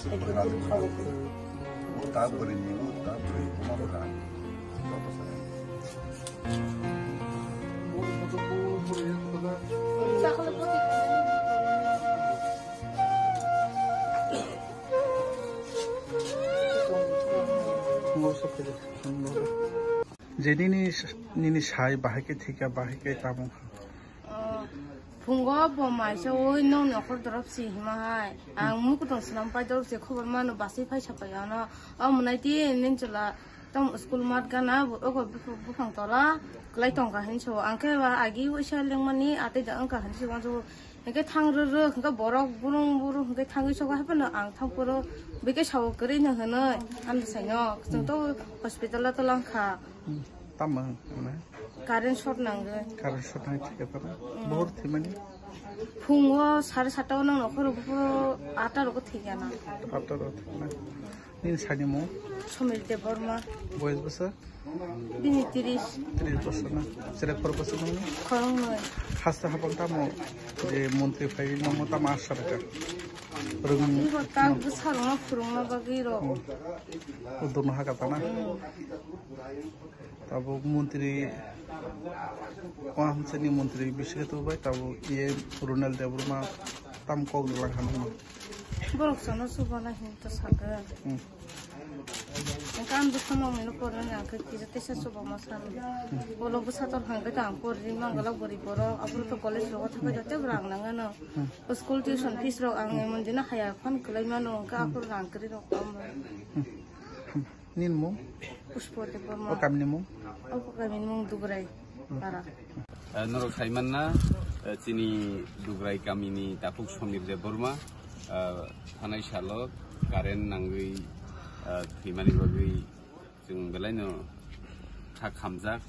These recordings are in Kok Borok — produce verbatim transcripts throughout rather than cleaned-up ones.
Uta bwrwi ni, uta bwrwi, uma bwrwi. Je nini, nini sai bahai khe thika, bahai khe tamo kha? Oh, phungo bo maisa oi nong nokhor dorop si hima hai. Ang mukutong swnam pai dorop si khobor mano basai phai sapai ano. O mwnai ti nin chwla tamo school mat gana bo ogo buphang tola klai tongkha hinso. Ang khe ba agi waisa lengmani atwi da wngkha hinso wanso. Hingke thang rw rw, hingke borok burung burung, hingke thangwi sogo hai phano ang thang phuru bike sao kwrwi no hwnwi, ang bwsai no. Chwng to hospital o to langkha. Hmm. Tamo hwnwi? Current short nangwi. Current short nangwi thik khe tamo? Hmm. Bohor thwimani? Phungo sare satta o nang nokhoro buphuru atta rogo thwikya na. Atta rogo thwikya na. Nini sani mung? Somir Debbarma. Boyes bwsa? Bini tris. Tris bosor na? Chwrai khoro bosor nung? Khoroknwi. Haste hapang tamo je montri phai nangmo tamo asa rwkha? Rwng- Ibo tak bwsarokno phwrwngna bagwi rw. Hmm. Udurno hakha tana? Hmm. Tabuk montri, o hamsani montri bisingo tubui bai tabuk iye Ronald Debbarma tam kok rwlang kha nangma. Borok sono chubana hinwi to sakha. Hmm. Engkha ang bwsa mamwi no porna nang khe kisa teisa chuba ma sano. Bolo bwsa tor hangkhe to ang porri mangala bori borok, aboro to college rogo thapai joto rang nang ano. Hmm. School tuition fees rok ang emon dino haya phone kwlai mano, engkha aphuru rang kwrwi rok tamo. Hmm. Nini mung? Puspo Debbarma. O kamini mung? O kamini mung Dugrai para. Eh, norok saimanna, eh, chini Dugrai kamini takhuk Somir Debbarma, eh, thanai salo current nangwi, eh, thwimani bagwi chwng belaino kha khamjak.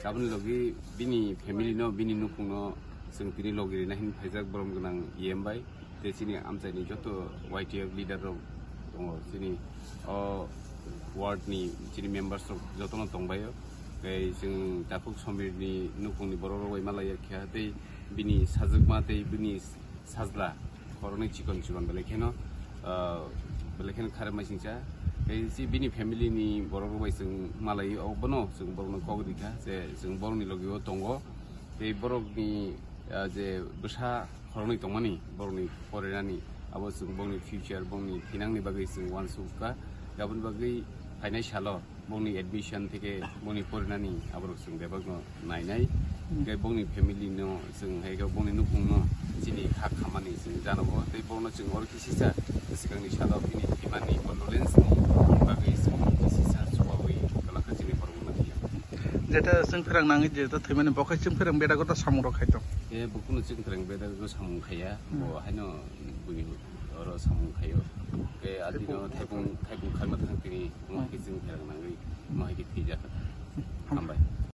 Aboni logi bini family no, bini nukhung no chwng tini logi rina hin phaijak borom gwnang E M bai. Tei chini amchaini joto Y T F leader rok tongo, chini o ward ni chini members rok jotono tongbaio. Tei chwng takhuk Somir ni nukhung ni borok rok bai malaiya kha tei bini sajwkma tei bini sajla khoroknwi chikon chikon belai kheno, ah, belai kheno kharwi maisingcha. Tei si bini family ni borok rok bai chwng malai o bono chwng borok no kok rikha je chwng borok ni logi o tongo. Tei borok ni, ah, je bwsa khoroknwi tongmani borok ni porinani abo chwng borok ni future borok ni thinang ni bagwi chwng uansukha. Aboni bagwi phainai salo bongni admission theke bongni porinani aborok chwng bebakno nainai. Hmm. Hingke bongni family no chwng hai khe bongni nukhungno chini kha khamani chwng janogo tei bono chwng oro kisisa swkangni salo bini thwimani condolence ni bagwi chwng kisisa chubawi kwlangkha chini borokno thwiya. Jeta chwng pherang nangwi jeta thwimani bo khai chwng pherang beda gota samung rok khai tong. E bukuno chwng pherang beda gota samung khaiya. Hmm. Bo haino bini oro samung khaio. Ke adino thaipung, thaipung kharma thang tini, mo hai ke chwng pherang nangwi, mo hai ke thwijak. Hambai.